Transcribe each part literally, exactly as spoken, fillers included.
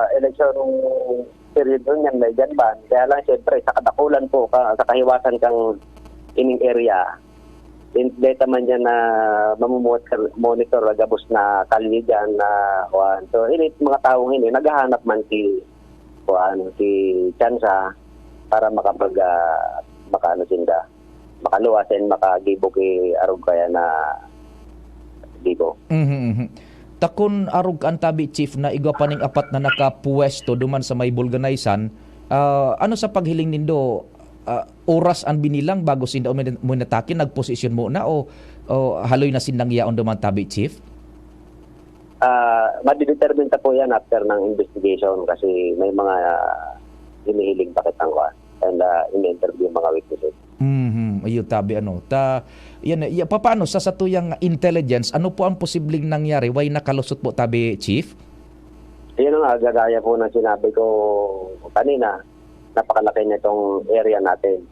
ah, election period nun yan, may gun ban. Kaya lang, siyempre, sa kadakulan po, ka, sa kahiwasan kang ining area, in, deta man yan na mamumuhat ka, monitor, gabos na kalye dyan na, kuwan. So, ini, mga taong ini, naghahanap man si, kuwan, si tsansa para makapag, ah, makaano sinda, makaluwas and makagibo ki arog kaya na gibo. Mhm, mhm. Takon arog kan tabi, Chief, na igwa pa ning apat na nakapuwesto duman sa may Bulganaysan. Ah, ano sa paghiling nindo, ah, oras an binilang bago sinda umin-, uminatake, nagposisyon muna o, o haloy na sindang yaon duman tabi, Chief? Ah, madidetermine ta po yan after ng investigation kasi may mga, ah, hinihiling pa kitang kuwan and, ah, ini-interview yung mga witnesses. Mhm, iyo tabi ano. Ta, yan, eh, ya, papaano sa satuyang intelligence, ano po ang posibleng nangyari? Why nakalusot po tabi, Chief? Yun nga, gagaya po ng sinabi ko kanina, napakalaki nitong area natin.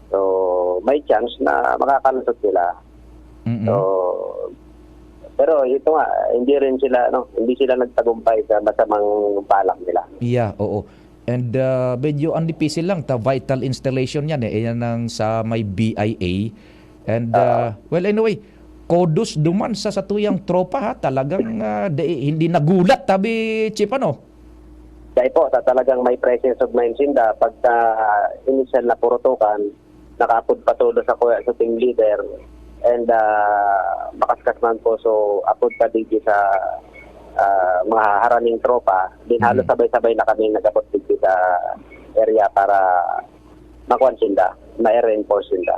So, may chance na makakalusot sila. Mm. So, pero ito nga, hindi rin sila, ano, hindi sila nagtagumpay sa masamang balak nila. Yeah, oo. And, ah, medyo ang difícil lang, ta vital installation yan eh. Yan ang sa may B I A. And, Oo. ah, well, anyway, kudos duman sa satuyang tropa ha. Talagang, ah, di, hindi nagulat, tabi, Chief, ano? Dahil po, ta-, talagang may presence of mind sinda pagka initial na purutukan, nakaapod pa todo sa kuya, sa team leader, and, ah, makaskas man po, so, apod pa digdi sa, ah, mga haraning tropa, din halos Mhm. sabay-sabay na kami nag-abot digdi sa area para makuha sinda, ma-reinforce sinda.